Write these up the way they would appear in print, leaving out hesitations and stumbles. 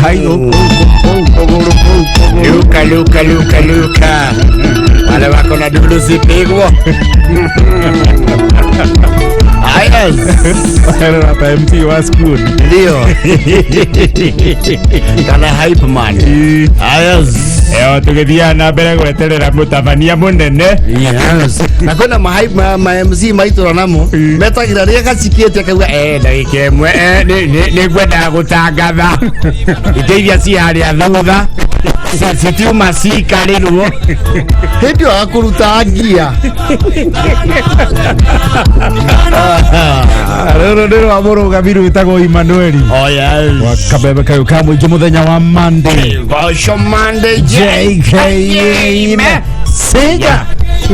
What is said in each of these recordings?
Ai, kũu kũgũrũ. Luka, Luka, Luka, Luka. Wale wako na dulu zipigwa. Yes. Rata MC wa school. Ndio. Kana hype man. Yes. Eo tũgĩthiaga na mbere gweterera mũtabania mũnene. Yes. Na kwĩna ma hype ma MC maitũra namo metagĩra rĩrĩa gacikĩte akauga ndagĩka ĩmwe nĩ ngwendaga gũtangatha itĩ iria ci harĩa thutha citiuma cikarĩrwo. Hĩndĩ ĩyo akũruta ngia. Rũrũ nĩ rwa mũrũgami rwĩtagwo Emmanuel. Oh yes. Wa kabebe kayũ ka mũingĩ mũthenya wa Monday. Gosho Monday. JKM Siga.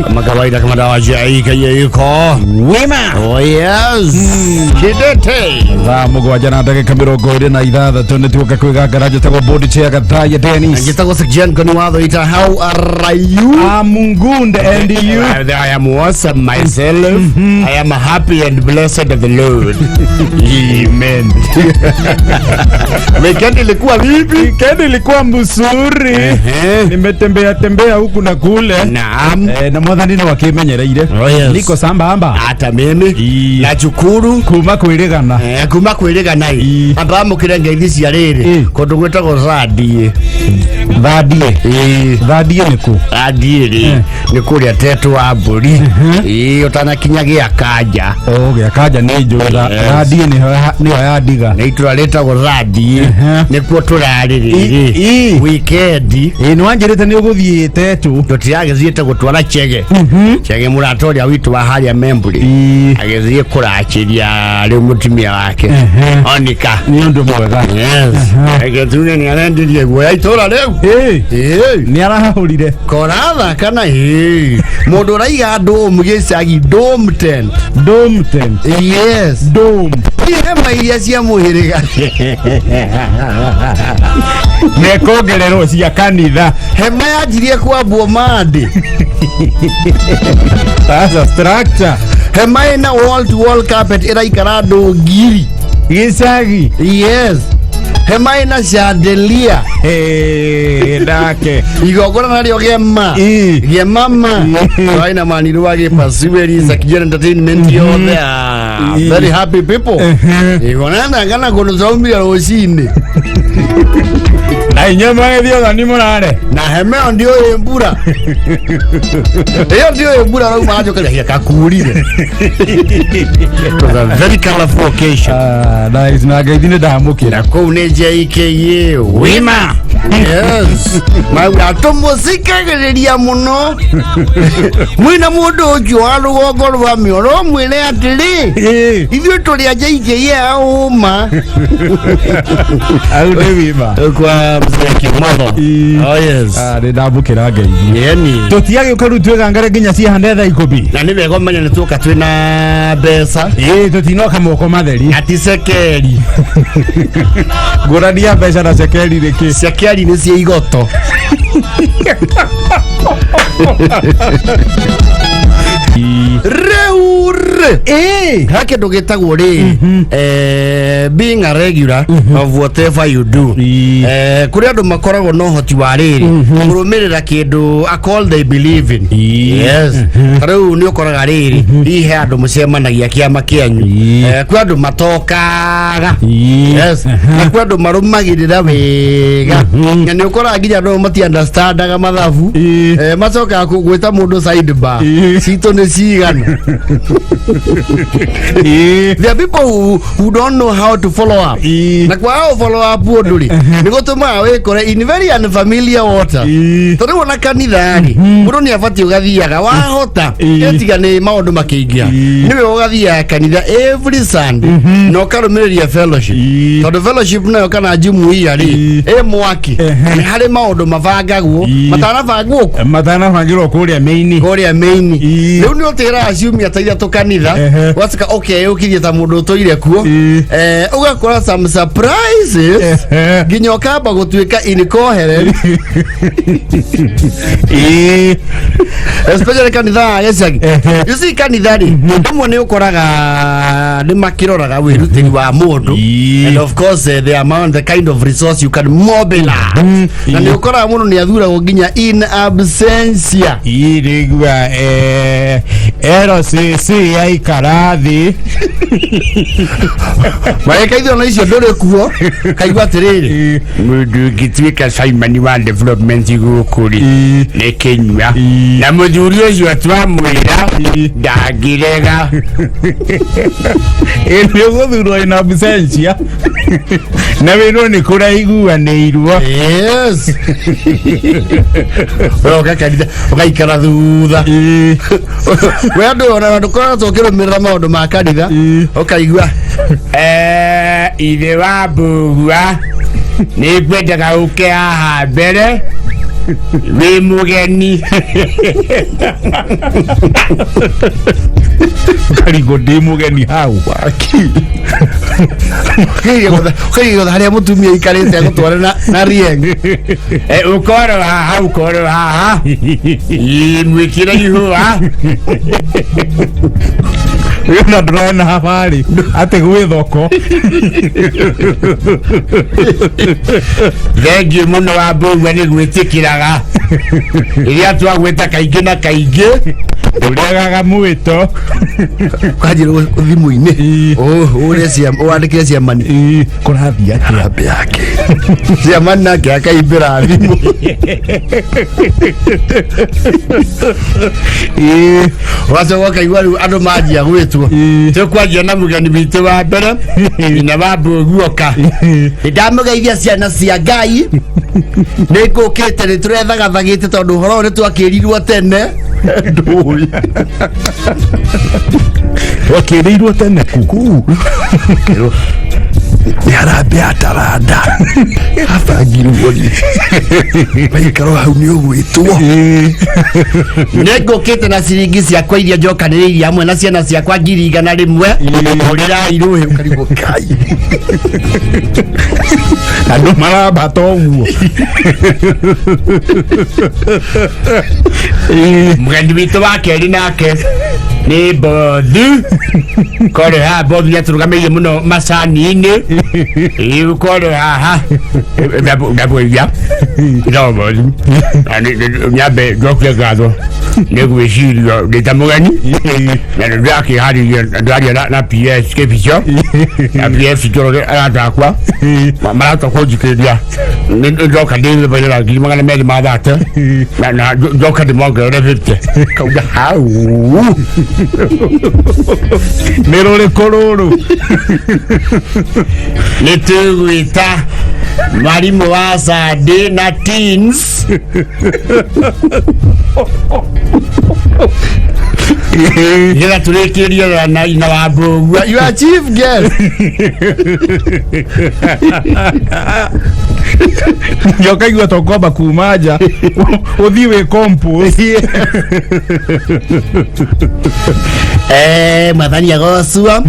Kama kawaida, kama dawa JKA ko. Wima. Oh yes. Kidete. Thaa 7:26 nĩ tuoka kwĩgangara. Njĩtagwo board chair Gathaya Dennis. Njĩtagwo Sir Koni watho ita. How are you? I'm good, and you? I am awesome myself. I am happy and blessed of the Lord. Amen. Weekend ilikuwa vipi? Weekend ilikuwa mzuri. Nimetembea tembea huku na kule. Naam. Na mwathani nĩ wakĩmenyereire. Oh, yes. Niko sambamba. Hata mimi Ii. nashukuru. Kuma kwĩrĩgana. Kuma kwĩrĩgana. Ii. Ambamũkĩre ngeithi cia rĩrĩ kũndũ gwĩtagwo Thandie. Thandie. Thandie nĩ kũ? Thandie rĩ, nĩ kũrĩa Tetũ wa mbũri. Ĩĩ, ũtanakinya gĩa kanja. O gĩa kanja nĩ njũĩ. Yes. Thandie nĩho ya ndiga. Nĩ itũra rĩtagwo Thandie. Nĩkuo tũrarĩ rĩrĩ weekend. Ĩĩ, nĩ wanjĩrĩte nĩ ũgũthiĩ Tetũ. Tũtiragĩthiĩte gũtwara chege chege mũrata ũrĩa witũ wa harĩa Memburi agĩthiĩ kũracĩria rĩu mũtumia wake Onika. Nĩ ũndũ mwega. Yes. Reke tuge nĩ arendirie guoya itũra rĩu. Ĩĩ. Nĩ arahahũrire. Koratha kana ĩĩ mũndũ ũraiga dome gĩcagi, dome tent. Dome tent. Yes. Dome. Ti hema iria cia mũhĩrĩga. Nĩkuongererwo cia kanitha. Hema yanjirie kwambwo mandĩ. Sasa structure. Hema ĩna wall to wall carpet ĩraikara andũ 1,000. Gĩcagi. Yes, hema ĩna chandelier. Ĩĩ, ndake. Igongona narĩo gĩema. Gĩemama twaina maniru wa gĩpasueri Sakijana Entertainment yothe. Very happy people. Igongona kana kũndũ twaumire rũcinĩ. Na inyuĩ magĩthiĩ ũthoni mũrare. Na hema ĩyo ndiũĩ mbura, ĩyo ndiũĩ mbura rauma anjũkaria kakurire. It was a very colorful occasion. Ah, nice. Na ngeithi nĩ ndamũkĩra. Na kũu nĩ JKA wima. Yes, mauga tũmũcikagĩrĩria mũno mwĩna mũndũ ũcio wa rũgongo rwa mĩoro, mwĩre atĩrĩ ithuĩ tũrĩ a JKA a ũma. Au nĩ wima. Kwa mzee Kimotho. Oh yes. Ah, nĩ ndamũkĩra ngeithi. Yeni. Tũtiagĩũka rĩu twĩgangare nginya ciahane thaa 10. Na nĩ wega ũmenye nĩ tuoka twĩna mbeca. Ĩĩ, tũtinoka moko matheri. Na ti cekeri. Ngũrani ya mbeca na cekeri nĩkĩ? Cekeri nĩ cia igoto. Rĩu rĩ, ha kĩndũ gĩtagwo rĩ being a regular of whatever you do. Kũrĩ andũ makoragwo na ũhoti wa rĩrĩ kũrũmĩrĩra kĩndũ a call they believe in. Yes, ta rĩu nĩ ũkoraga rĩrĩ hihi he andũ mũcemanagia kĩama kĩanyu. Kwĩ andũ matokaga. Yes, na kwĩ andũ marũmagĩrĩra wega, na nĩ ũkoraga nginya andũ mati understandaga mathabu. Macokaga gwĩta mũndũ sidebar. Citũ nĩ cigana? There are people who don't know how to follow up. Na kwaga gũ follow up ũndũ rĩ, nĩ gũtũmaga wĩkore in very unfamiliar water. Tondũ ona kanitha rĩ, mũndũ nĩ abatiĩ ũgathiaga wahota. Ĩtiga nĩ maũndũ makĩingĩra. Nĩwe ũgathiaga kanitha every Sunday na ũkarũmĩrĩria fellowship. Tondũ fellowship nayo kana jumuiya rĩ, ĩ mwaki. Nĩ harĩ maũndũ mabangagwo matanabangwo kũ Matanabangĩrwo kũrĩa mĩini. Kũrĩa mĩini. Rĩu Rĩu nĩ ũtĩraga ciumia ta ithatũ kanitha, ũgacoka ũkeyũkirie ta mũndũ ũtũire kuo. Ũgakora some surprises, nginya ũkamba gũtuĩka incoherent, especially kanitha wa gĩcagi. You see, kanitha rĩ, amwe nĩ ũkoraga nĩ makĩroraga wĩrutĩri wa mũndũ and of course the amount, the kind of resource you can mobilize, na nĩ ũkoraga mũndũ nĩ athuragwo nginya in absentia. Irigua RCC yaikara thĩ. Magĩkaithio na icio ndũrĩ kuo, kaigua atĩrĩrĩ, Mũndũ ũngĩtuĩka Simon wa development gũkũ rĩ, nĩ Kĩnyua, na mũthuri ũcio twamwĩra ndangĩrega. Ĩ nĩ ũgũthurwo in absentia na wĩrwo nĩ kũraiguanĩirwo. Yes, ũroka kanitha ũgaikara thutha. We andũ ona ndũkoragwo ũkĩrũmĩrĩra maũndũ ma kanitha, ũkaigua Ithe wa Mbũgua, nĩ ngwendaga ũke haha mbere wĩ mũgeni. Ũkarigwo ndĩ mũgeni hau. Ũkaigua harĩa mũtumia aikarĩte agũtware na rieng. Ũkorwo haha, ũkorwo haha. Ĩ, mwĩkĩre ihũa. Wĩna ndũrona habarĩ atĩ gwĩ thoko. Thengiũ mũno wa Mbũgua nĩ gwĩtĩkĩraga rĩrĩa twagwĩta kaingĩ na kaingĩ. Ũregaga mwĩto. Ũkanjĩrwo thimũ-inĩ ũre wandĩkĩre ciamani. Kũrathiĩ atĩa? Rambe yake ciamani nake akaimbĩra thimũ. Ũgacoka ũkaigua rĩu andũ manjia gwĩtwo. Tũkwanjia na mũgeni witũ wa mbere, nyina wa Mbũguoka. Ndamũgeithia ciana cia Ngai, nĩ ngũkĩte nĩ tũrethagathagĩte tondũ ũhoro ũyũ nĩ twakĩrirwo tene. Ndũĩ. Wakĩrĩirwo tene kuku. Nĩ harambĩ ya taranda abangirwo rĩ, maikaro hau nĩ ũgwĩtwo. Nĩ ngũkĩte na ciringi ciakwa iria njokanĩrĩirie hamwe na ciana ciakwa 100,000, hũrĩrai rũĩ. Ũkarigwo kai. Andũ marambata ũguo. Mũgeni witũ wa kerĩ nake nĩ Mbothu. Korwo haha Mbothu nĩ atũrũgamĩire mũno macani-inĩ. Ĩ, korwo haha ndabũiria no Mbothu. Na nyambe njokie ngatho nĩ gwĩcirio ndĩ ta mũgeni, na nĩ ndĩrakĩharĩria ndĩraria na PS Kĩbico na PS Njoroge, arata akwa marahota kũnjikĩria. Nĩ ndoka ndĩrĩbairĩra 230,000 na ndoka ndĩmongerere 50, kauga hau. Nĩ rũrĩkũ rũrũ? Nĩ tũgwĩta mwarimũ wa Sunday na teens, nĩgetha tũrĩkĩrie na ina wa Mbũgua. You are chief guest. Nyokaigua to kwamba kuma nja ũthiĩ wĩ compose. Mwathani agocua.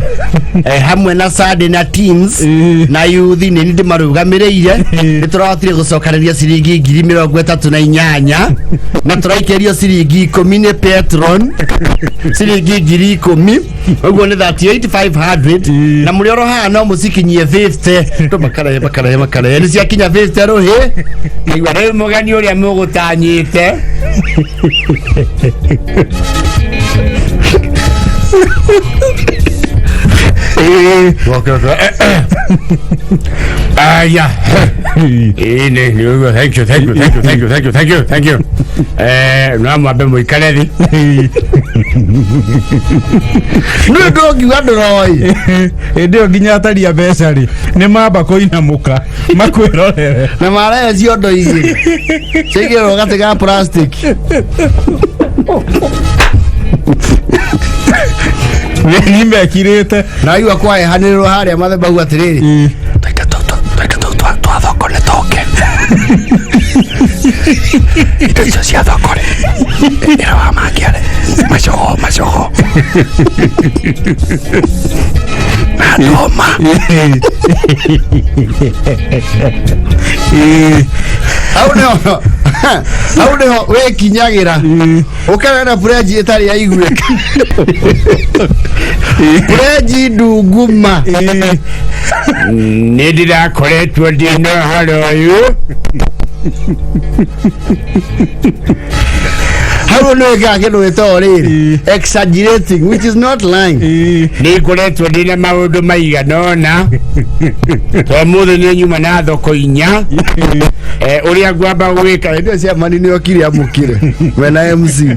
Hamwe na Sunday na teens na youth nĩ niĩ ndĩmarũgamĩrĩire, nĩ tũrahotire gũcokanĩria ciringi 38,000, na tũraikĩrio ciringi 10 nĩ patron, ciringi 10,000, ũguo nĩ 38,500, na mũrĩ oro haha no mũcikinyie 50. Tũ makarehe makarehe makarehe, nĩ ciakinya 50 rũhĩ. Kaigua rĩu mũgeni ũrĩa mũgũtanyĩte. Aya. Nĩ thank you, thank you, thank you, thank you, thank you, thank you, thank you. No mwambe mũikare thĩ. Nĩ ndũngiuga ndũroĩ. Hĩndĩ ĩyo nginya ataria mbeca rĩ, nĩ mamba kũinamũka makwĩrorere. Na marehe ciondo igĩrĩ ciaigĩrĩrwo gatĩ ga plastic. Nĩ mekirĩte. Na aigua kwahehanĩrĩrwo harĩa mathemba atĩrĩrĩ, twaita tũu twa thoko nĩ tũke. Indo icio cia thoko rĩ, ĩra wa mangĩare macogo macogo na ndũma. Hau nĩho, hau nĩho wĩkinyagĩra ũkagana pledge ĩtarĩ yaiguĩka, pledge ndunguma. Nĩ ndĩrakoretwo ndĩ na ũhoro ũyũ. Hau nĩ wĩkaga kĩndũ gĩtagwo rĩrĩ, exaggerating, which is not lying. Nĩ ngoretwo ndĩ na maũndũ maigana ũna to mũthĩ nĩ nyuma na thoko 4. Ũrĩa ngwamba gwĩka. Hĩndĩ ĩyo ciamani nĩ okire amũkire wena MC.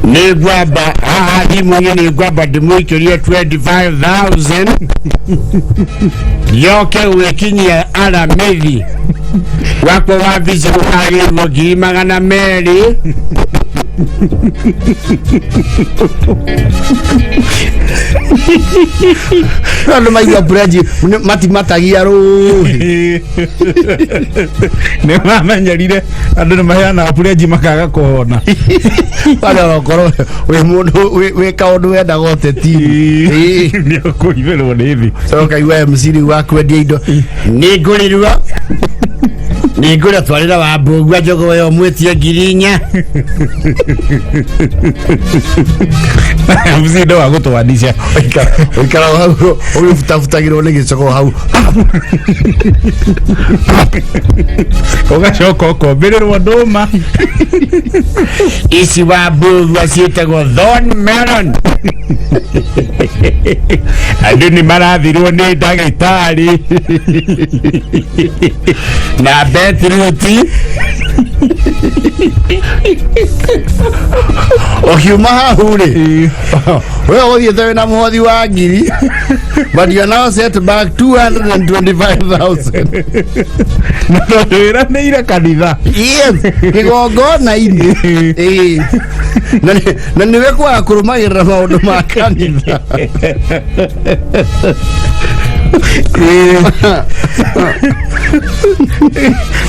Nĩ ngwamba haha thimũ-inĩ, nĩ ngwamba ndĩmũikĩrie 25,000 yoke gwĩkinyia aramithi wakwa wa visa gũkagĩrwo 200,000. Andũ maigua pledge matimatagia rũĩ. Nĩ mamenyerire andũ nĩ maheanaga pledge makaga kũhona. Warĩa onokorwo wĩ mũndũ wĩ kaũndũ wendaga ũteti. Nĩ ũkũibĩrwo nĩ thĩ. Ũkaigua MC rĩu wa kwendia indo nĩ ngũrĩrwo, nĩ ngũrĩa twarĩra wa mbũgua njogoo ĩyo mwĩtie 4,000. MC ndo wa gũtwanisha. Ũikara hau ũgĩbutabutagĩrwo nĩ gĩcogoo hau. Ũgacoka ũkombĩrĩrwo ndũma. Ici wa mbũgua ciĩtagwo thorn melon. Andũ nĩ marathirwo nĩ ndagĩtarĩ. Na beetroot. Ũkiuma hau rĩ, we ũthiĩte wĩna mũhothi wa ngiri, but you are now set back 225,000. Na tondũ wĩranĩire kanitha. Yes, kĩgongona-inĩ. Ĩĩ. Na nĩwe kwaga kũrũmagĩrĩra maũndũ ma kanitha.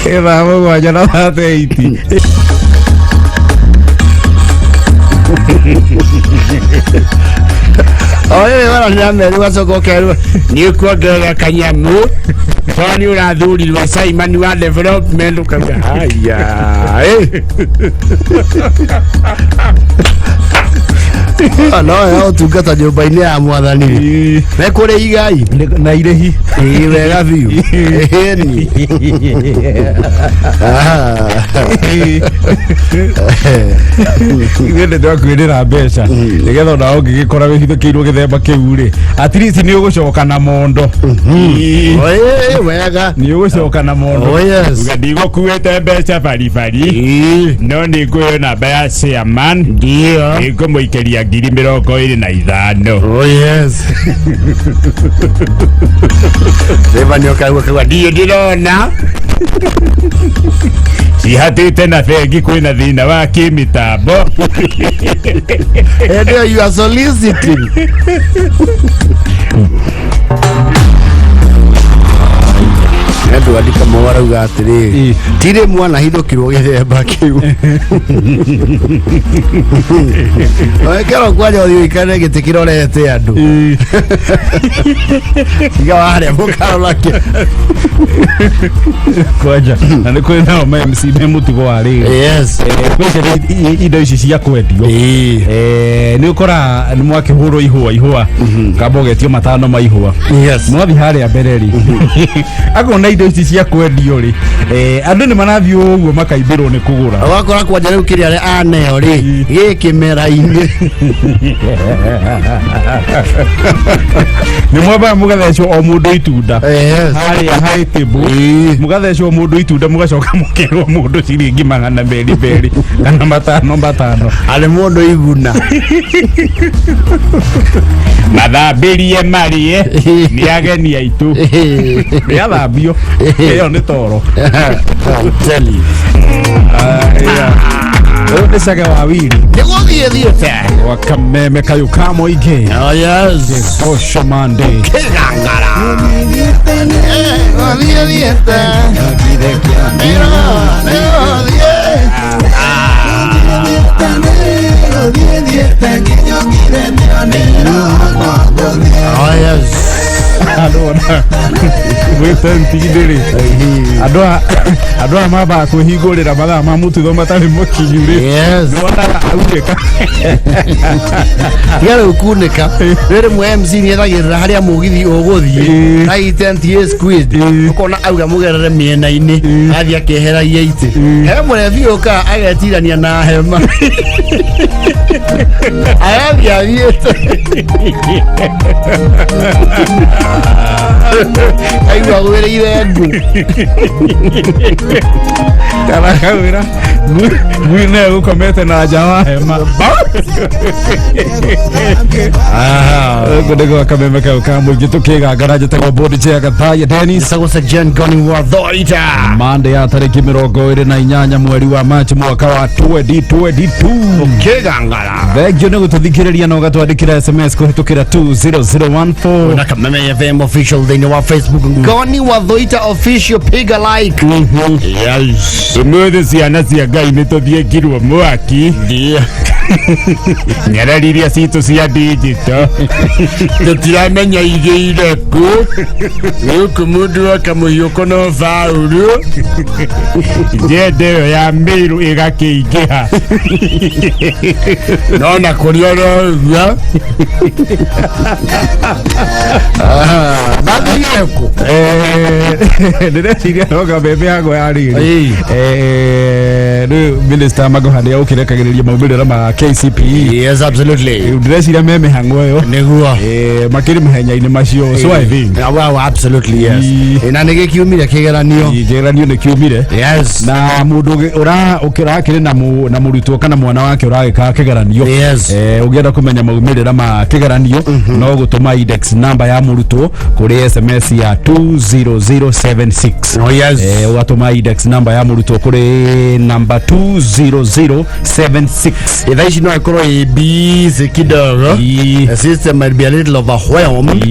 Thaa 7 na 38. O rĩrĩ waranĩra merĩ, ũgacoka ũkerwo Nĩ kuongerera kanyamu tondũ nĩ ũrathurirwo Simon wa development, ũkauga haya eh. No ya ũtungata nyũmba-inĩ ya mwathani rĩ, nĩ kũrĩ igai na irĩhi. Ĩĩ, wega biũ. Ĩni. Ithuĩ nĩ twakwĩrĩra mbeca nĩgetha ona ũngĩgĩkora wĩhithũkĩirwo gĩthemba kĩu rĩ, at least nĩ ũgũcoka na mondo. Ĩĩ. Ĩĩ, wega. Nĩ ũgũcoka na mondo. Oh, yes. Uga ndigũkuĩte mbeca baribari, no nĩ ngũheo namba ya chairman. Ndio. Nĩ ngũmũikĩria 25,000. Oh yes. Rĩba nĩ ũkaigua kaigua. Ndiĩ ndĩrona Cihatĩte na bengi kwĩna thĩna wa kĩmĩtambo. Hĩndĩ ĩyo you are soliciting. Edward Kamau arauga atĩrĩrĩ, tirĩ mwana hithũkirwo gĩthemba kĩu. Wekero kwanja ũthiĩ ũikare gĩtĩ kĩrorete andũ tiga warĩa mũkarora kĩ. Kwanja na nĩ kũrĩ nao ma MC me mũtugo wa rĩrĩ, especially indo ici cia kwendio. Nĩ ũkoraga nĩ mwakĩhũrwo ihũa ihũa, kamba ũgetio 5 ma ihũa. Mwathiĩ harĩa mbere rĩ, akona indo ici cia kwendio rĩ, andũ nĩ marathiĩ ũguo makaimbĩrwo nĩ kũgũra. Ũgakora kwanja rĩu kĩrĩa aneo rĩ, gĩ kĩmera-inĩ. Nĩ mwambaga mũgathecwo o mũndũ itunda harĩa high table, mũgathecwo mũndũ itunda, mũgacoka mũkerwo mũndũ ciringi 200 kana 5 5. Arĩ mũndũ iguna. Mathambĩrie marĩe nĩ ageni aitũ, nĩ athambio ĩyo nĩ toro. Tell you. Ũyũ nĩ cage wa wiri. Nĩ gũthiĩ thiĩte. Wa kameme kayũ ka mũingĩ. Oh yes. Social Monday. Kĩgangara. Oh yes. Andũ ona gwĩtenti-inĩ rĩ, andũ aya mambaga kwĩhingũrĩra mathaa ma mũtitho matarĩ mũkinyu rĩ. Yes. Nĩwonaga aunĩka. Tiga rĩu kunĩka rĩ rĩmwe MC nĩethagĩrĩra harĩa mũgithi ũgũthiĩ na itent ĩ squeezed, ũkona auga mũgerere mĩena-inĩ, athiĩ akĩeheragia itĩ, he mũrebi ũkaga agetirania na hema, agathiĩ athiĩte aigua agwĩrĩire ngũ. Kana kawĩra ngui nayo gũkomete na nja wa hema. Gũkũ nĩguo kameme kau ka mũingĩ tũkĩgangara. Njĩtagwo Board Chair Gathaiya Dennis. Njĩtagwo Jen Goni wa Thoita. Mande ya tarĩki 28 mweri wa Machi mwaka wa 2022. Kĩgangara. Thengio nĩ gũtũthikĩrĩria na ũgatwandĩkĩra SMS kũhĩtũkĩra 20014. Na Kameme FM official thĩinĩ wa Facebook, Ngoni wa Thoita official, piga like. Yes. Ũmũthĩ ciana cia Ngai nĩ tũthiĩ ngirwo mwaki nyarari iria citũ cia digital tũtiramenya igĩire kũ gũkũ mũndũ oka mũhiũko no faulu njenda ĩyo ya mĩirũ ĩgakĩingĩha no na kũrĩ oro ũguo mathire kũ. Ndĩreciria no kameme yakwa ya rĩrĩ. Rĩu Minister Magoha nĩ ũkĩrekagĩrĩria maumĩrĩra ma KCPE. Yes, absolutely. Ndĩreciria me mĩhang'o ĩyo. Nĩguo. Makĩrĩ mahenya-inĩ macio, so I think. Yeah, well, absolutely, yes. Ii. Na nĩ gĩkiumire kĩgeranio. Kĩgeranio nĩ kiumire. Na mũndũ ũra ũkĩrakĩrĩ na mũrutwo kana mwana wake ũragĩka kĩgeranio, ũngĩenda kũmenya maumĩrĩra ma kĩgeranio no gũtũma index number ya mũrutwo kũrĩ SMS ya 20076. Ũgatũma index number ya mũrutwo kũrĩ namba 20076. Thaa ici no ĩkorwo ĩ busy kidogo. The system might be a little overwhelmed.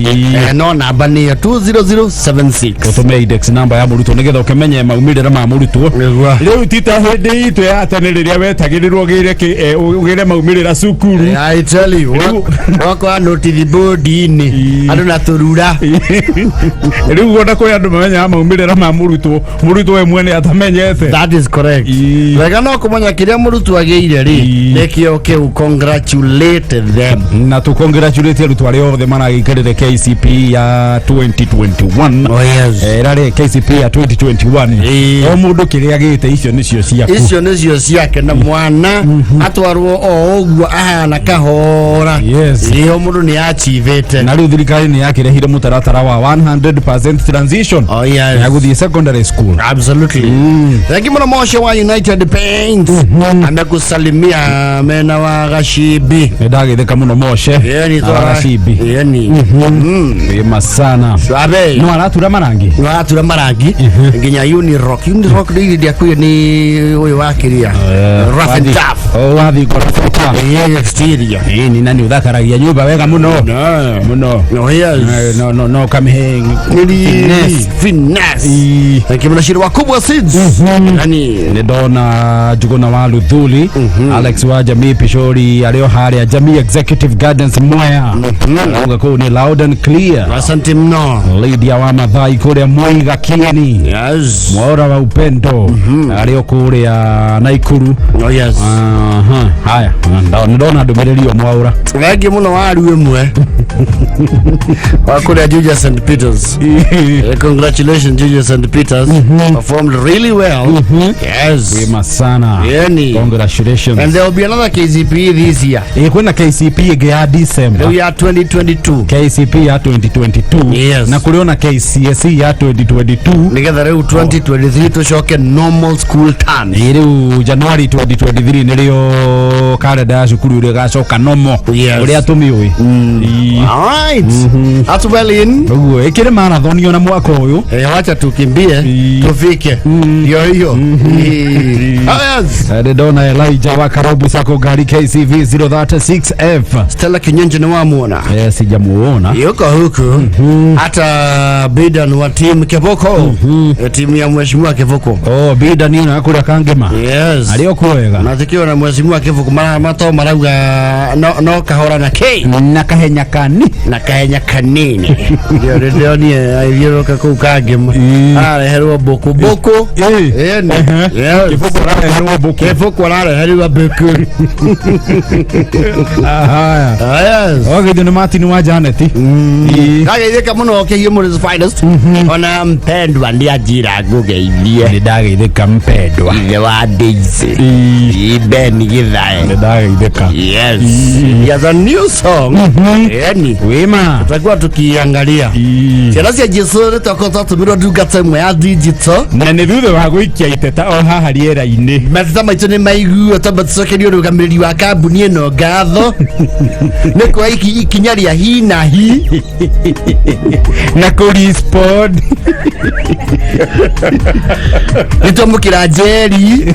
No namba nĩyo 20076. Ũtũme index number ya mũrutwo nĩgetha ũkĩmenye maumĩrĩra ma mũrutwo. Nĩguo. Rĩu ti ta hĩndĩ itũ ya tene rĩrĩa wetagĩrĩrwo ũgĩre maumĩrĩra cukuru. I tell you, wakwa notice board-inĩ andũ na tũrura. Rĩu ona kwĩ andũ mamenyaga maumĩrĩra ma mũrutwo, mũrutwo we mwene atamenyete. That is correct. Wega no kũmenya kĩrĩa mũrutwo agĩire rĩ, nĩkĩo kĩu, congratulate them. Na tũcongratulate arutwo arĩa othe maragĩikarĩre KCPE ya 2021. Oh yes. Ĩrarĩ KCPE ya 2021. O mũndũ kĩrĩa agĩte, icio nĩcio ciaku. Icio nĩcio ciake na mwana atwarwo o ũguo ahana kahora. Ĩyo mũndũ nĩ achivĩte. Na rĩu thirikari nĩ yakĩrehire mũtaratara wa 100% transition ya gũthiĩ secondary school. Absolutely. Thank you mũno. Moshe wa United Paints amekusalimia mena wa Gashibi. Nĩ ndagĩthĩka mũno Moshe. Yeni. Na Gashibi. Yeni. Wĩma sana. Swabe. No aratura marangi. No aratura marangi nginya Unirock. Unirock nĩ ndiakuire nĩ ũyũ wa kĩrĩa, rough and tough. Oh, wathiĩ kwa rough and tough. Yeah, exterior. Ĩĩ, ni nani ũthakaragia nyũmba wega mũno mũno. No, yes. No kamĩhe finesse. Finesse. Thank you mũno Shiri wa Kubwa Seeds. Yani Nĩ ndona Njuguna wa Luthuli, Alex wa Jamii Pishori arĩ o harĩa Jamii Executive Gardens Mwea, auga kũu nĩ loud and clear. Asante mno. Lydia wa Mathai kũrĩa Mwiga Kieni. Mwaura wa Upendo arĩ o kũrĩa Naikuru. Oh yes. Aha, haya nĩ ndona ndũmĩrĩri ĩyo Mwaura. Thengi mũno waru ĩmwe wa kũrĩa Juja St Peters. Congratulations Juja St Peters, performed really well. Yes. Wema sana. Yani. Congratulations. And there will be another KCPE this year. Ĩ, kwĩna KCPE ĩngĩ ya December. Rĩu ya 2022. KCPE ya 2022. Yes. Na kũrĩ ona KCSE ya 2022. Nĩgetha rĩu 2023 tũcoke normal school terms. Ĩ, rĩu January 2023 nĩrĩo kalenda ya cukuru ĩrĩa ĩgacoka nomo ũrĩa tũmĩũĩ. Ĩ. All right. That's well in. Ũguo ĩkĩrĩ marathon ona mwaka ũyũ. Eh, wacha tukimbie tufike. Ndio hiyo. Oh, yes. Nĩ ndona Elijah wa Karobu Sacco. Ngari KCV 036F. Stella Kinyenje nĩ wamuona? Sijamuona. Yuko huku hata Bidan wa timu Kiboko. Timu ya mheshimiwa Kiboko. Oh, Bida ni na kuria kangema. Yes. Arĩ o kwega. Nathikio na mheshimiwa Kiboko mara mato marauga no, no kahora na K Na kahenya kani. Na kahenya kanini ndio ndĩronire agĩthiũrũrũka kũu kangema. Ĩĩ. Arareherwo mbũkũ mbũkũ. Ĩĩ. Ĩni. Ehe. Yes. Kiboko arareherwo mbũkũ. Kiboko arareherwo mbũkũ. Haya. Ah, yes. Ogithio nĩ Martin wa Janet. Ĩĩ. Ndageithĩka mũno kĩhiũ Mũrĩzi finest ona mpendwa nĩanjĩra ngũgeithie. Nĩ ndageithĩka mpendwa. Ithe wa Daisy. Ĩĩ. Ĩ, Ben Githae. Nĩ ndageithĩka. Yes. He has a new song. Yani Wĩma. tutakuwa tukiangalia. Ĩĩ. Ciana cia Jesu nĩ twakorwo twatũmĩrwo ndungata ĩmwe ya digital. Na nĩ thutha wa gũikia iteta o haha rĩera-inĩ. Mateta maitũ nĩ maiguo tamba tũcokerie ũrũgamĩrĩri wa kambuni ĩno ngatho nĩ kuoya ikinya rĩa hi na hi Na kũ respond. Nĩ twamũkĩra njeri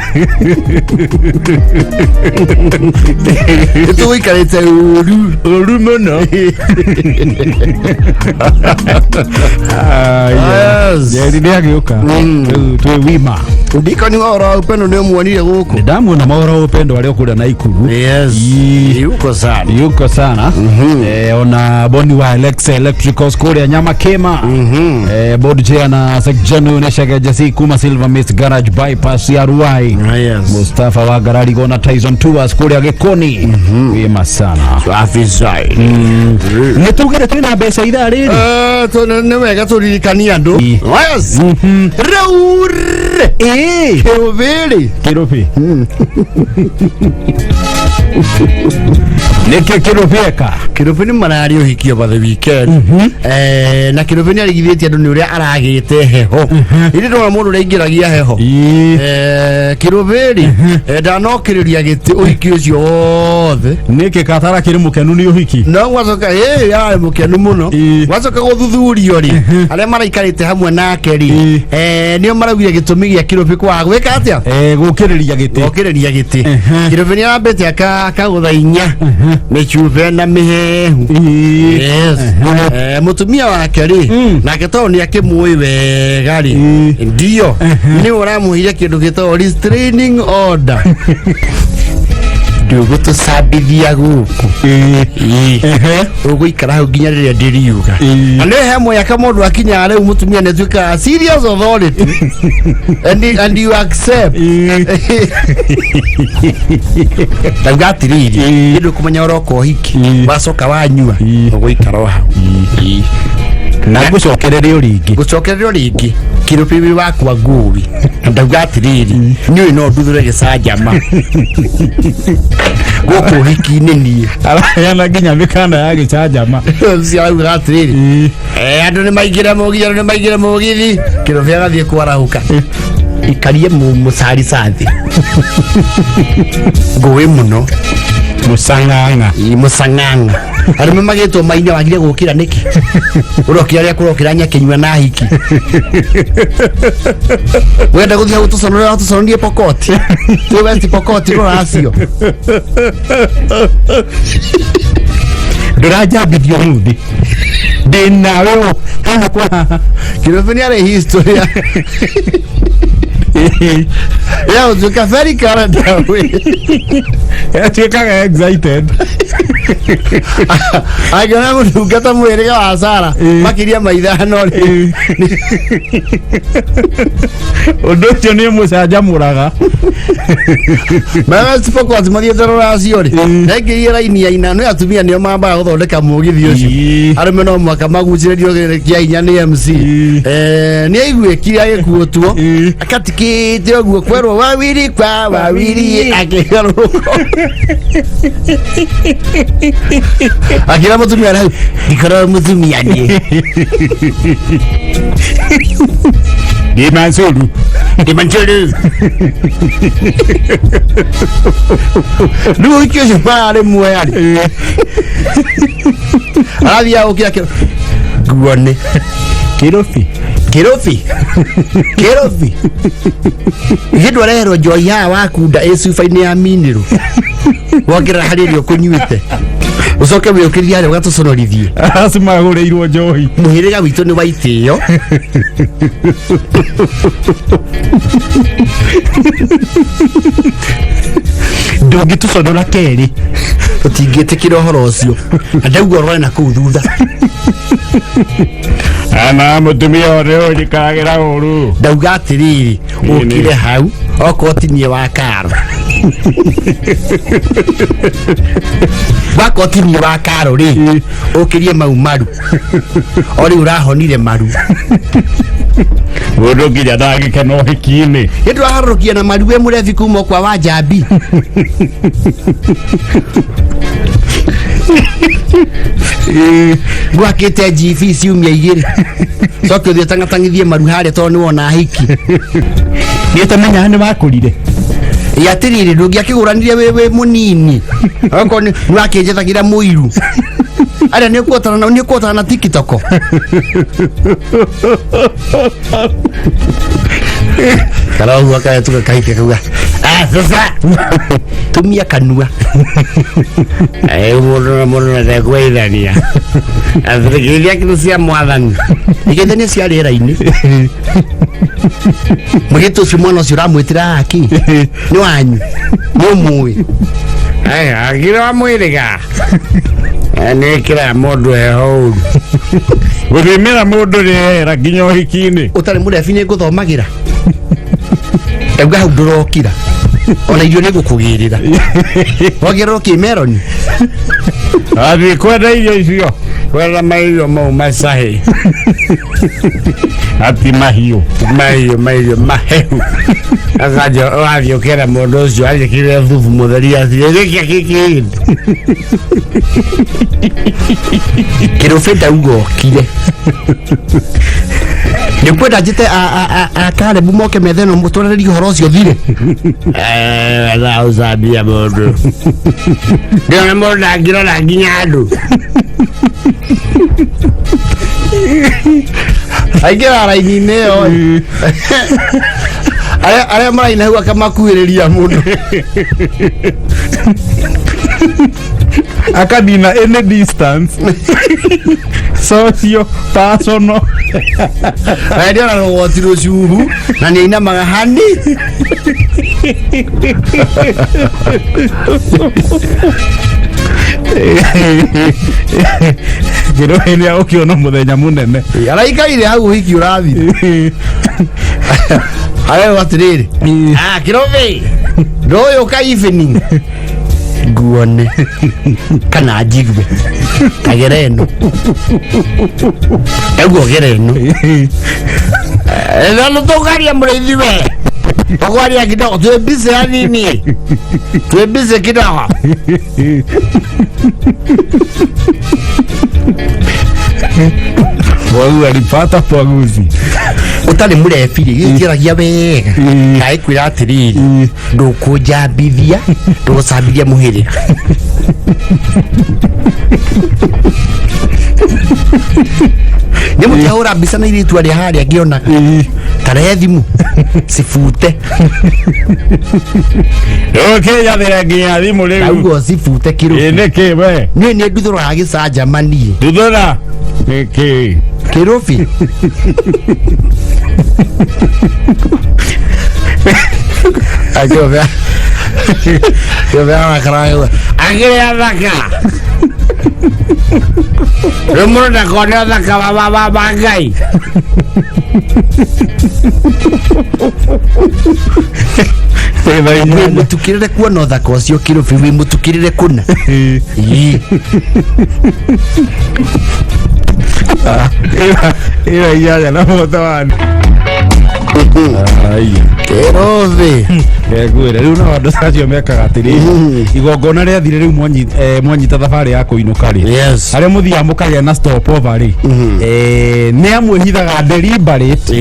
nĩ tũgũikarĩte ũru. Ũru mũno. Aya. Yes. Njeri nĩ agĩũka. Rĩu twĩ wima. Ndikoni wa ũhoro wa upendo nĩ ũmuonire gũkũ? Ndamuona mahoro wa upendo arĩ o kũrĩa Naikuru. Yes. Ii. Yuko sana. Yuko sana. Ona boni wa Alexa Electricals kũrĩa Nyamakema. Board chair na section nĩ Shegeje kuma Silver Mist Garage bypass ya Ruai. Ah, yes. Mustafa wa Gararigo na Tyson Tours kũrĩa Gĩkoni. Wima sana. Safi zaidi. Nĩ tugire twĩna mbeca ithaa rĩrĩ. Nĩ wega tũririkanie andũ. Ii. Yes. Rĩu rĩ Ĩĩ. kĩrũbĩrĩ. Kĩrũbĩ. Nĩkĩ kĩrũbĩ eka? Kĩrũbĩ nĩ mararĩ ũhiki over the weekend. Na kĩrũbĩ nĩ arigithĩtie andũ nĩ ũrĩa aragĩte heho ĩndĩ ndona mũndũ ũrĩa aingĩragia heho. Ĩĩ. Kĩrũbĩ rĩ ndanokĩrĩria gĩtĩ ũhiki ũcio wothe. Nĩkĩ katara kĩrĩ mũkenu nĩ ũhiki? No gwacoka ĩ yarĩ mũkenu mũno. Ĩĩ. Gwacoka gũthuthurio rĩ arĩa maraikarĩte hamwe nake rĩ Ĩĩ. nĩo maraugire gĩtũmi gĩa kĩrũbĩ kwaga gwĩka atĩa? Gũkĩrĩria gĩtĩ. Gũkĩrĩria gĩtĩ. Kĩrũbĩ nĩ arambĩte akagũtha inya mĩcuba na mĩhehu. Ĩĩ. Yes. Mũtumia wake rĩ nake tondũ nĩ akĩmũĩ wega rĩ Ĩĩ. ndio nĩ ũramũheire kĩndũ gĩtagwo restraining order ndũgũtũcambithia gũkũ. Ĩĩ. Ĩĩ. Ũgũikara hau nginya rĩrĩa ndĩriuga. Ĩĩ. Na nĩ he mũnyaka mũndũ akinyaga rĩu mũtumia nĩ atuĩkaga serious authority and you accept. Ĩĩ. Ndauga atĩrĩrĩ Ĩĩ. ĩndũ kũmenya ũroka ũhiki Ĩĩ. wacoka wanyua Ĩĩ. ũgũikara o hau. Ĩĩ. Na ngũcokereria o rĩngĩ. Gũcokererio rĩngĩ kĩrũbĩrĩ wakwa ngũwi na ndauga atĩrĩrĩ niĩ no nduthũre gĩcanjama gũkũ ũhiki-inĩ niĩ. Araheana nginya mĩkana ya gĩcanjama. Ciarauga atĩrĩrĩ Ĩĩ. Andũ nĩ maingĩre mũgithi, andũ nĩ maingĩre mũgithi, kĩrũbĩ agathiĩ kwarahũka ikarie mũcaricathi ngũĩ mũno. Mũcang'ang'a. Ĩ, mũcang'ang'a arũme magĩtwo maina wagire gũkĩra nĩkĩ ũrokĩra rĩa kũrokĩra nyakĩnyua na hiki wenda gũthiĩ hau tũconore tũconorie pokoti twĩ West Pokoti rũracio. Ndũranjambithio ũmũthĩ ndĩ nawe o haha kwa haha. Kĩrũbĩ nĩ arĩ history ya gũtuĩka very current. Atuĩkaga excited. Angĩona mũtungata mũhĩrĩga wa Sara Ĩ. makĩria ma 5 rĩ Ũndũ ũcio nĩ ũmũcanjamũraga. West Pokot mathiĩte rũracio rĩ Ĩ. naingĩrie raini ya ina nĩ atumia nĩo mambaga gũthondeka mũgithi ũcio. Ĩ. Arũme no mũhaka magucĩrĩrio kĩa hinya nĩ MC. Ĩ. Nĩ aiguĩkire agĩkuũtuo Ĩ. akatikĩte ũguo kwerwo wawili kwa wawili akĩgarũrũka akĩra mũtumia rĩu ndikorwo mũtumia niĩ. Ndĩ Mansuru. Ndĩ Mansuru rĩu ũhiki ũcio mararĩ muoya rĩ arathiaga gũkĩra kĩro nguone Kĩrũbi. Kĩrũbi kĩrũbi gĩndũ areherwo njohi haha wakunda ĩ cuba-inĩ ya minĩrũ. Wongerera harĩ ĩrĩa ũkũnyuĩte, ũcoke wĩũkĩrie harĩa ũgatũconorithie. Acio magũrĩirwo njohi. Mũhĩrĩga witũ nĩ wa itĩo. Ndũngĩtũconora kerĩ. Tũtingĩtĩkĩra ũhoro ũcio, na ndauga ũrore na kũu thutha. Ana mũtumia ũrĩa ũnjikagĩra ũru. Ndauga atĩrĩrĩ, ũkire hau okorwo ti niĩ wa karo, wakorwo ti niĩ wa karo rĩ, ũkĩrie mau maru o rĩu ũrahonire maru. Mũndũ nginya ndangĩkena ũhiki-inĩ. Nĩ ndũraharũrũkia na maru wĩ mũrebi kuma kwa wa njambi. Gwakĩte GV ciumia 2, coke ũthiĩ ũtang'atang'ithie maru harĩa tondũ nĩ wona hiki. Nĩ ũtamenyaga nĩ wakũrire. Ĩ atĩrĩrĩ, ndũngĩakĩgũranire wĩ mũnini, okorwo nĩ wakĩnjethagĩra mũiru arĩa nĩ ũkuotana na TikTok. Kana ũguo akahetũka kahike kauga, "Ah, sasa tumia kanua." Mũndũ na mũndũ ndekweithania athikiria kĩndũ cia mwathani. Igeithania cia rĩera-inĩ. Mũirĩtu ũcio, mwana ũcio ũramwĩtĩra aki nĩ wanyu, nĩ ũmũĩ? Akira wa mwĩrĩga nĩ kĩra mũndũ heho ũru. Gũthimĩra mũndũ rĩera nginya ũhiki-inĩ. Ũtarĩ mũrebi nĩ ngũthomagĩra, ndauga hau ndũrokira, ona irio nĩ ngũkũgĩrĩra wongererwo kĩmeroni. Athiĩ kwenda irio icio. Kwenda mairio mau macahi. Ati mahiũ. Mairio mahehu akanja ũrathiĩ ũkera mũndũ ũcio anjĩkĩre thubu mũtheri athiĩ gĩkĩa kĩkĩ. Kĩrũbĩ, ndauga ũkire, nĩ kwenda njĩte akarebu moke methe no mũtwarĩrie ũhoro ũcio thire. Wetha ũcambia mũndũ, ndĩrona mũndũ ndangĩrora nginya andũ. Aingĩra raini-inĩ ĩyo, arĩa maraina hau akamakuhĩrĩria mũno. Akanina any distance, socio personal. Ndĩrona rũgoti rũcuhu na nĩ ainamaga hani. Kĩrũhĩ nĩ agũkĩona mũthenya mũnene. Araikaire hau ũhiki ũrathira, arerwo atĩrĩrĩ, "Ah, kĩrũbĩ, ndũyũka evening nguone kana njigue kagere ĩno." Ndauga ũgere ĩno na tũkaria mũrĩithi we tũkwaria kidogo, twĩ busy hanini, twĩ busy kidogo. Mwagu alipata pwaguzi. Ũtarĩ mũrebi rĩ, gĩkĩragia wega kaĩ kwĩra atĩrĩrĩ, ndũkũnjambithia, ndũgũcambithia mũhĩrĩga. Nĩ mũtiahũra mbica na irĩtu arĩa harĩa ngĩonaga, tarehe thimũ cibute. Ũkĩnjathĩra nginya thimũ rĩu. Ndauga ũcibute. Ĩ. Kĩrũbi. Nĩkĩ we? Niĩ nĩ nduthũraga gĩcanjama niĩ. Nduthũra nĩkĩ? Kĩrũbi. Akĩobea kĩobea arakaraga. Akĩrĩ athaka rĩu, mũndũ ndakone ũthaka wa Ngai. Wĩ mũtukĩrĩre kuona ũthaka ũcio, kĩrũbi, wĩ mũtukĩrĩre kũna. Ĩĩ. Ĩyo inyanya na mũta wani. Kĩrũbi. Ngwĩre rĩu no andũ acio mekaga atĩrĩrĩ, igongona rĩathire rĩu, mwanyita thabarĩ ya kũinũka rĩ, harĩa mũthiaga mũkagĩa na stop over rĩ, nĩ amwĩhithaga deliberate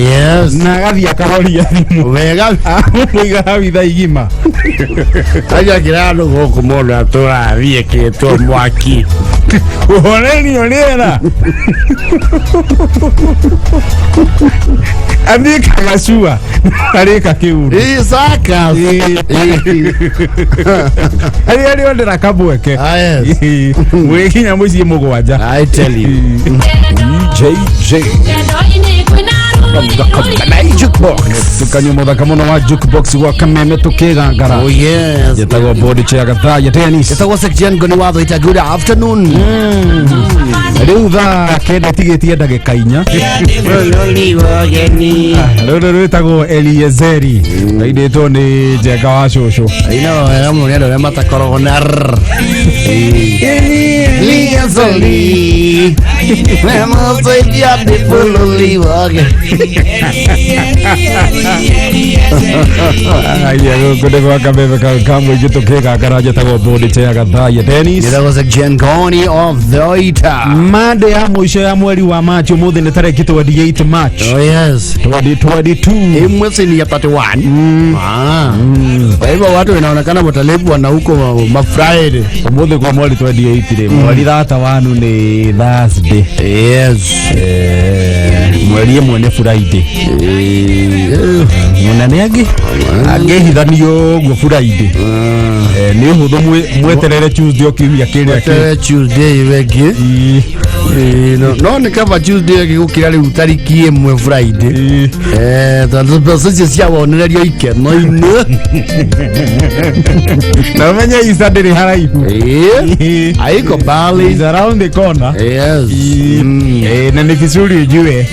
na agathiĩ akahoria thimũ. Wega. Amũiga hau ithaa igima. Aja kĩra andũ gũkũ, mũndũ atũraga thiĩ kĩtwo mwaki. Kũhorerio rĩera athiĩkaga cua arĩka kĩũndũ. Ĩ, circus. Arĩa rĩondera kamweke. Ah, yes. Mwĩkinya mũciĩ 7. I tell you. JJ tukanyua mũthaka mũno wa jukebox gwa Kameme tũkĩgangara. Oh yes. Njĩtagwo bodi chair Gathaya Dennis. Etagwo Section Ngoni wa Thũita. Good afternoon. Rĩu thaa 9 tigĩtie ndagĩka 4. Bũrũri wa ũgeni. Rũrũ rwĩtagwo Eliezeri rainĩtwo nĩ Njenga wa cũcũ. Ino wega mũno nĩ andũ arĩa matakoragwo na r. Eliezeri. Memũteithia ndĩ bũrũri wa ũgeni. Aya, gũkũ nĩ gwa Kameme ka mũingĩ tũkĩgangara. Njĩtagwo bodi chair Gathaya Dennis. Etagwo Section Ngoni of Thũita. Mande ya mũico ya mweri wa Machi, ũmũthĩ nĩ tarĩki 28 March Oh yes. 2022. Hii mwezi ni ya 31. Ah. Kwa hivyo watu inaonekana watalipwa na huko ma Friday. Ũmũthĩ kwa mweri 28 rĩ, mweri thata wanu nĩ Thursday. Yes. Mweri 1 nĩ Friday. Mũnene angĩ angĩhithanio ũguo Friday. Nĩ ũhũthũ mweterere Tuesday o kiumia kĩrĩa kĩ. Wetere Tuesday wengĩ. No nĩ kaba Tuesday ĩngĩ gũkĩra rĩu tariki 1 Friday. Tondũ mbeca icio cia wonererio ikeno-inĩ. Na ũmenye Easter ndĩrĩ haraihu. Haiko mbali. Is around the corner. Yes. Na ni vizuri ujue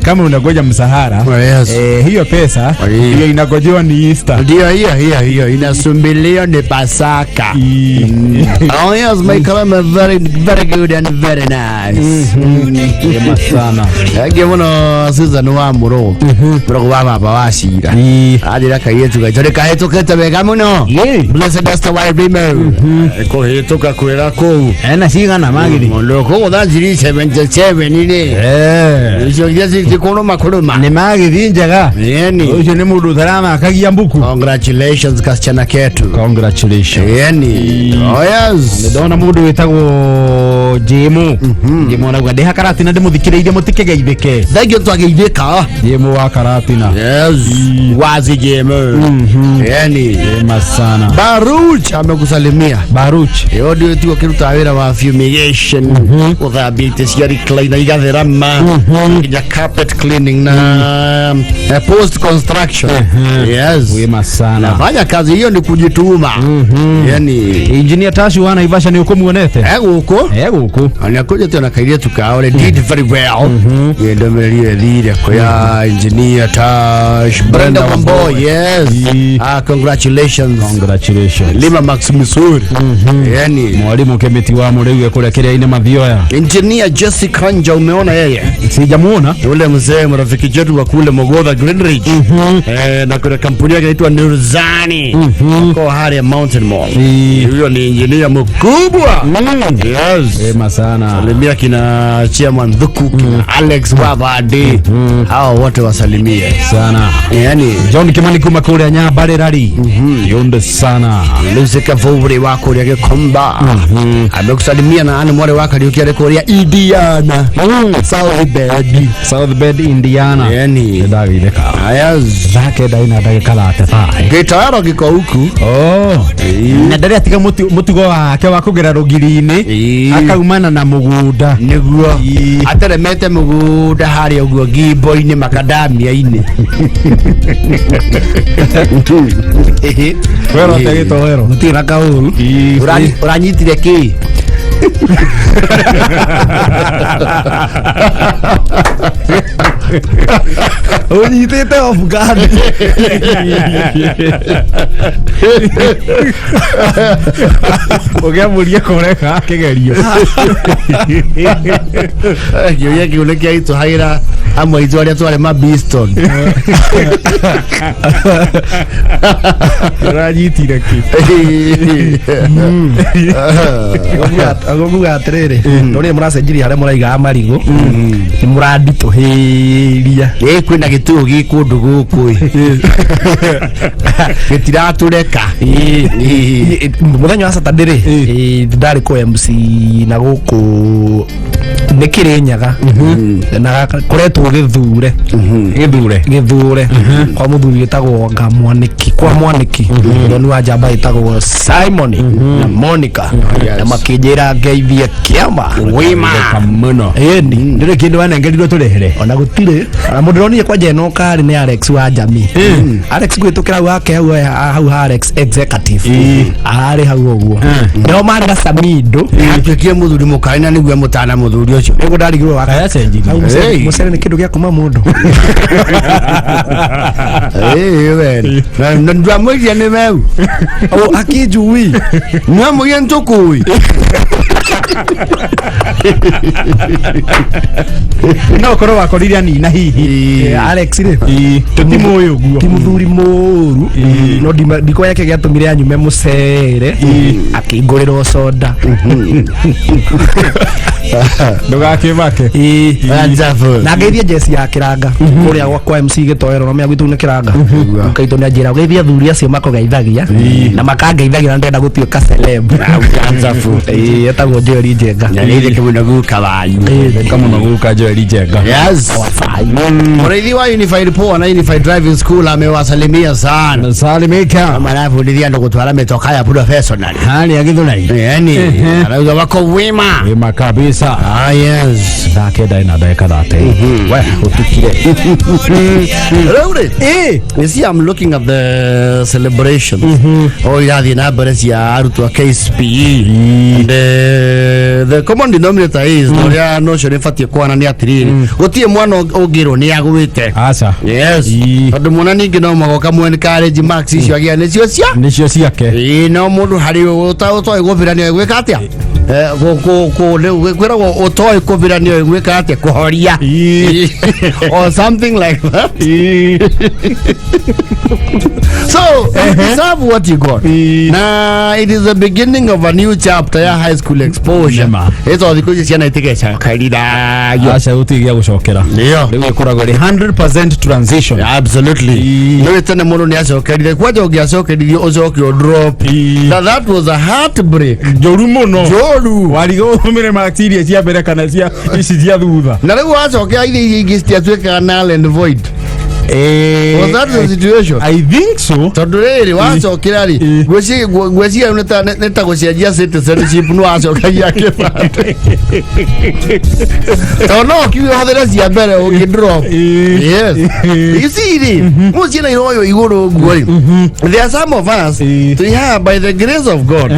kama unangoja msahara, Oh, yes. hiyo pesa hiyo inagojewa ni Easter. Ndio hiyo hiyo hiyo inasumbilio ni Pasaka. Oh yes, my column very very good and very nice. Njema sana. Angĩ mũno Susan wa Mũrũgũ. Mũrũgũ wa baba wa Cira. Anjĩra kairĩtu gaitũ nĩ kahĩtũkĩte wega mũno. Blessed Esther wa Rimo. Kũhĩtũka kwĩra kũu. Ena cigana magiri? Mũndũ kũgũtha ngiri 77 rĩ. Icio iria cikũrũma kũrũma. Nĩ magithi njega. Yeni. Ũcio nĩ mũndũ ũtaramakagia mbuku. Congratulations kasichana ketu. Congratulations. Yeni. Oh yes. Ndona mũndũ wĩtagwo Jĩmũ. Jĩmũ arauga ndĩ Karatina ndĩmũthikĩrĩirie mũtikĩgeithĩke. Thank you twageithĩka. Jĩmũ wa Karatina. Yes. Wazi Jemo. Yani. Jema sana. Baruch amekusalimia. Baruch. Yo ndio tu akiruta wĩra wa fumigation, gũthambia itĩ cia recliner igatherama, nginya carpet cleaning na post construction. Yes. Wema sana. Nafanya kazi hiyo ni kujituma. Yani Engineer Tashu wa Naivasha nĩ ũkũmuonete? Egũkũ. Egũkũ. Nĩakũnjĩte na kairĩtu kao rĩ did very well. Ĩ ndũmĩrĩri ĩthire kũya engineer Tash Brenda Wambo. Yes. Ah, congratulations. Congratulations. Lima Max Missouri. Yani Mwalimu Kemiti wa Mũrĩu kũrĩa kĩrĩa-inĩ Mathioya. Engineer Jesse Kanja, umeona yeye? Sijamuona. Ule mzee marafiki chetu wa kule Mogodha Green Ridge. Na kuna kampuni yake inaitwa Nurzani. Kwa hali Mountain Mall. Huyo ni engineer mkubwa. Yes. Wema sana. Salimia kina Chairman Dhuku, kina Alex Wabadi. Hao wote wasalimie. Sana. Yani John Kimani kuma kũrĩa Nyambarĩrari. Yonde sana. Lucy Kavuri wa kũrĩa Gĩkomba amekusalimia na Anne Mware wa Kariuki arĩ kũrĩa Indiana, South Bend. South Bend, Indiana. Yani Nĩndagĩithĩka. Yes. Thaa 9 ina ndagĩka 35. Gĩtaro gĩko huku. Oh. Na ndarĩ atiga mũtugo wake wa kũgera rũgiri-inĩ akaumana na mũgũnda. Nĩguo ateremete mũgũnda harĩa ũguo ngimbo-inĩ makadamia-inĩ. Wero te gĩtoero. Gũtirĩ na kaũru. Ũranyitire kĩ? Ũnyitĩte off guard. Ũkĩamũria koreka kĩgerio. Kĩũria kĩu nĩ kĩaitũhagĩra Amwe aitũ arĩa twarĩ ma Beeston. Ũranyitire kĩ? Agoguga atĩrĩrĩ, ndorire mũracenjirie harĩa mũraigaga marigũ, nĩ mũranditũhĩria. Ĩ, kwĩna gĩtũũ gĩ kũndũ gũkũ ĩ. Gĩtiratũreka. Ĩĩ. Mũthenya wa Saturday rĩ, ĩĩ, ndarĩ kũ MC na gũkũ nĩ Kĩrĩnyaga na koretwo Gĩthure. Gĩthure. Gĩthure kwa mũthuri wĩtagwo Ngamwanĩki, kwa Mwanĩki mũthoni wa njamba ĩtagwo Simon na Monica, na makĩnjĩra ngeithie kĩama. Wima. Mũno. Ĩni. Ndĩrĩ kĩndũ wanengerirwo tũrehere? Ona gũtirĩ. Ona mũndũ ndonire kwanja ĩno karĩ nĩ Alex wa Jamii. Alex gwĩtũkĩra hau hake, hau hau ha Alex Executive ararĩ hau ũguo, nĩho marĩ na Samido. Atuĩkire mũthuri mũkari na nĩguo mũtana mũthuri ũcio. Nĩguo ndarigirwo wa Kaya cenjirie. hau mũcere. Hey. Mũcere nĩ kĩndũ gĩa kuma mũndũ. Ĩ, we na ndwamwĩria nĩ meu. O akĩnjui. Nwamwĩria nĩtũkũĩ. No ũkorwo wakorire anina hihi. Alex rĩ, Tũtimũĩ ũguo. Ti mũthuri mũũru, no ndikoya kĩ gĩatũmire anyume mũcere akĩngũrĩrwo soda. Ndũgakĩmake. Ĩĩ. Na ngeithie jeci ya Kĩranga kũrĩa kwa MC Gĩtoero, no mĩa gwitũ nĩ Kĩranga. Kaitũ nĩ anjĩra ũgeithie athuri acio makũgeithagia na makangeithagia na ndĩrenda gũtuĩka celeb. Ĩĩ, etagwo Joel Njenga. Na nĩ mũno guka wanyu. Ka mũno guka Joel Njenga. Yes. Mũrĩithi wa Unified Poor na Unified Driving School amewasalimia sana. Salimika. Marabundithia andũ gũtwara mĩtoka ya professional. Harĩa Gĩthũrai. Yani, arauga wako wima. Wima kabisa. Ah, yes. Thaa 9 na ndagĩka 30. We ũtukire. Rĩu rĩ, you see, I'm looking at the celebrations o irathiĩ na mbere cia arutwo a KCPE, and the common denominator is na ũrĩa nocio nĩ batiĩ kwana nĩ atĩrĩrĩ, gũtirĩ mwana ũngĩrwo nĩ agwĩte. Aca. Yes. Tondũ mwana ningĩ no magoka mu encourage marks icio agĩa nĩcio cia Nĩcio ciake. Ĩĩ, no mũndũ harĩ ũtoĩ gũbĩra nĩoĩ gwĩka atĩa? Kwĩragwo ũtoĩ kũbĩra nĩoĩ gwĩka atĩa? Kũhoria or something like that. So you deserve what you got. Na it is the beginning of a new chapter ya high school exposure. Nĩma. Ĩto thikũ ici ciana itigecokerirayo. Aca, gũtirĩ gĩa gũcokera. Nĩyo. Rĩu ĩkoragwo ĩrĩ 100% transition. Absolutely. Nĩ tene mũndũ nĩ acokerire kwanja, ũngĩacokeririo ũcoke ũ drop. That was a heartbreak. Njũru mũno. Njũru. Wariga ũhũmĩre marks iria cia mbere kana cia ici cia thutha. Na rĩu wacokera iria iria ingĩ citiatuĩkaga null and void. Was that the situation? I think so. Tondũ rĩrĩ wacokera rĩ, ngwĩciria nĩ ta gũcenjia citizenship, nĩ wacokagia kĩbandĩ, tondũ no ũkiuge ũhũthĩre cia mbere ũngĩ drop. Yes, you see rĩ, mũciĩ ciana iroywo igũrũ ũguo rĩ, there are some of us tũrĩ haha by the grace of God.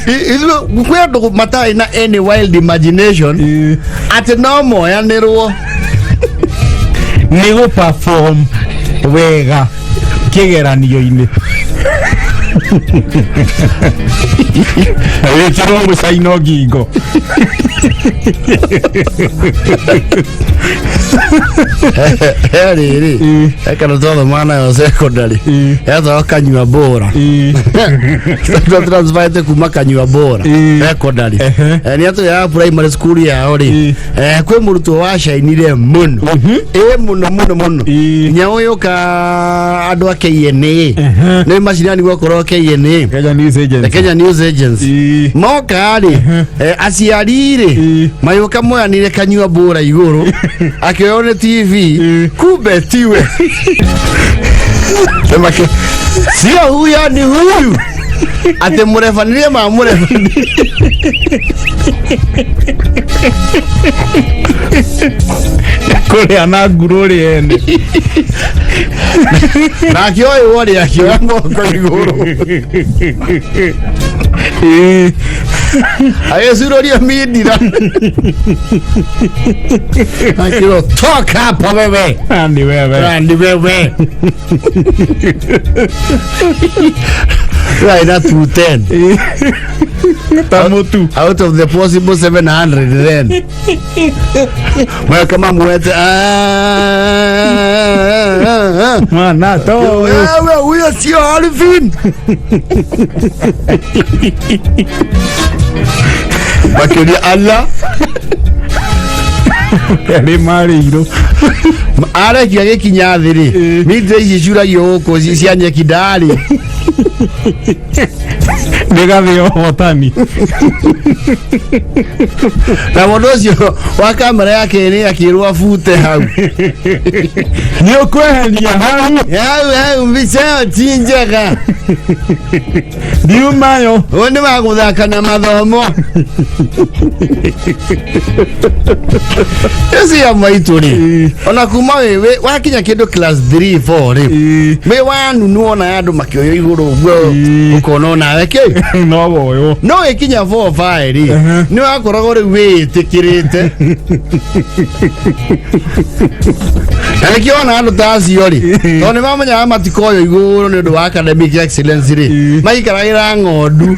Ithuĩ kwĩ andũ matarĩ na any wild imagination atĩ no moyanĩrwo. Nĩ gũ perform wega kĩgeranio-inĩ, wĩkĩrwo mũcaino ngingo. He rĩrĩ ekano twathomaga nayo secondary, etagwo Kanyua Bora. Transferete kuma Kanyua Bora secondary. Nĩ atũyaga primary school yao rĩ, kwĩ mũrutwo wacainire mũno, ĩ mũno mũno mũno, nya ũyũ ka andũ a KNA nĩ macinani gwakorwo KNA. Kenya News The Agency. Kenya News Agency. Moka rĩ, aciari rĩ, mayũka moyanire Kanyua Bora igũrũ akĩoywo nĩ TV, kumbe tiwe. Sio huyo, ni huyu, atĩ mũrebanirie ma mũrebani. Kũrĩa na nguru rĩ ene. Na akĩoywo rĩ, akĩoya moko igũrũ, agĩcuroria mindira, akĩrwo, "Toka hapo wewe." Ni wewe. Ni wewe. Right na 210 Ta mũtu. Out of the possible 700 then mwe kama mwete Mwana to. Wewe huyo sio Alvin. Makĩria Allah. Arĩ marĩirwo. Arekia gĩkinya thĩ rĩ, mita ici ciuragio gũkũ cia nyeki ndarĩ. Nĩ gathĩ ũhotani. Na mũndũ ũcio wa kamera yake nĩ akĩrwo abute hau. Nĩ ũkweheria hau. Hau hau mbica ĩyo ti njega. Ndiumayo. Ũyũ nĩ wa gũthaka na mathomo. Ĩci ya maitũ rĩ, ona kuma wĩ wakinya kĩndũ class 3 4 rĩ, wĩ wanu nĩwona andũ makĩoywo igũrũ ũguo, ũkona onawe kĩ no woywo. No ĩkinya 4 5 rĩ, nĩ wakoragwo rĩu wĩĩtĩkĩrĩte, na nĩkĩo wona andũ ta acio rĩ, tondũ nĩ mamenyaga matikoywo igũrũ nĩ ũndũ wa academic excellence rĩ, maikaragĩra ng'ondu.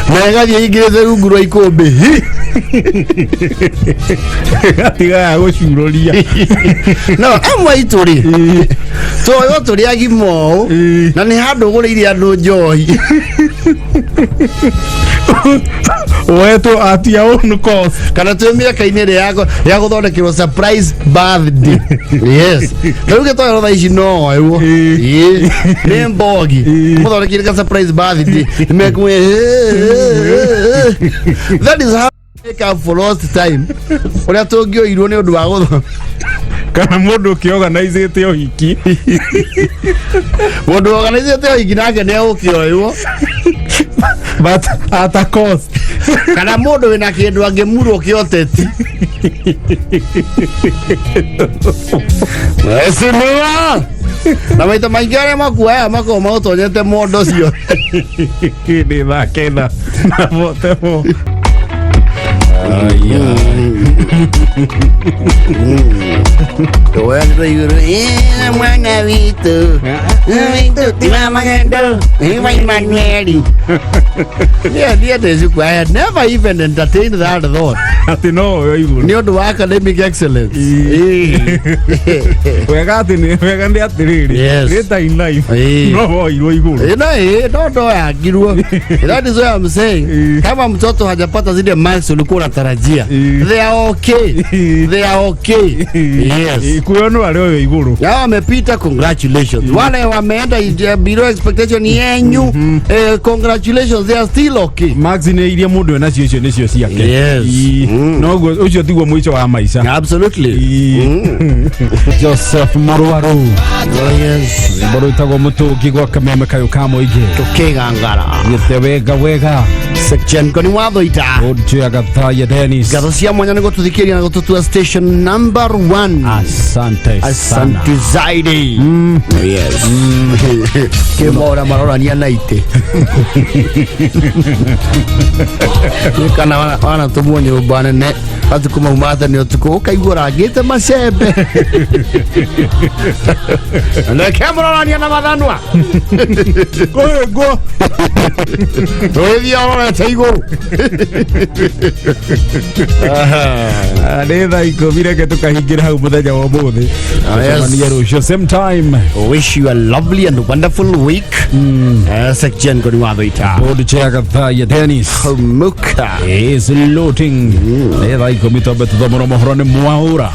Na ĩgathiĩ ingĩrĩte rungu rwa ikũmbĩ. Hi! Gatigaga gũcurũria. No amwe aitũ rĩ, twoywo tũrĩ agima ũũ, na nĩ handũ ũgũrĩire andũ njohi. Woetwo at your own cost. Kana twĩ mĩaka-inĩ ĩrĩa ya gũthondekerwo surprise birthday. Yes, rĩu gĩtoero thaa ici no oerwo. Ĩĩ, nĩ mbogi mũthondekeire ka surprise birthday, mekwe. That is how make up for lost time ũrĩa tũngĩoirwo nĩ ũndũ wa gũtho Kana mũndũ ũkĩorganizĩte ũhiki. Mũndũ organizĩte ũhiki nake nĩ egũkĩoywo. But at a cost. Kana mũndũ wĩna kĩndũ angĩmurwo kĩa ũteti. Mheshimiwa, na maita maingĩ arĩa makuaga makoragwo maũtonyete mondo cio. Nĩ thaa 9 na 44. Tũoyanĩrwo igũrũ. "Ĩ, mwana witũ witũ ti wa magendo, ĩ wa Emmanueli." Niĩ ndĩ cukuru, I had never even entertained that thought. Atĩ no woyo igũrũ. Nĩ ũndũ wa academic excellence. Ĩ. Wega atĩ nĩ wega nĩ atĩrĩrĩ, later in life no woirwo igũrũ. Ĩ, no ĩ, no ndoyangirwo. That is what I'm saying. Kama mtoto hajapata zile marks ulikuwa unatarajia, they are okay. They are okay. Yes. Kuyo no arĩ oyo igũrũ. Yao wamepita, congratulations. Wale wameenda below expectation yenyu, congratulations, they are still okay. Marks nĩ iria mũndũ enacio, icio nĩcio ciake. Yes. Noguo ũcio tiguo mũico wa maica. Absolutely. Joseph Marwaru. Oh, yes. Rwĩmbo rwĩtagwo Mũtũngi gwa kameme kayũ ka mũingĩ. Tukigangara. Gĩte wega wega. Section koni watho ita. Ũnjũya Gathaya Dennis. Ngatho cia mwanya nĩ gũtũthikĩria na gũtũtua station number one. Asante sana. Asante zaidi. Yes. Kĩmora marorania na itĩ. Nĩ kana wanatũmwo nyũmba nene matukũ mau ma tene ũtukũ ũkaigua ũrangĩte macembe. Reke mũrorania na mathanwa. Kũhĩngwo. Tũgĩthiĩ ũrorete igũrũ. Nĩ thaa 10, reke tũkahingĩra hau mũthenya wa ũmũthĩ. Ah, yes. Tũcemanie rũciũ same time. Wish you a lovely and wonderful week. Section koni watho ita. Board chair Gathaya Dennis. Humuka. Is loading. Nĩ thaa 10, twambe tũthomorwo mohoro nĩ Mwaũra.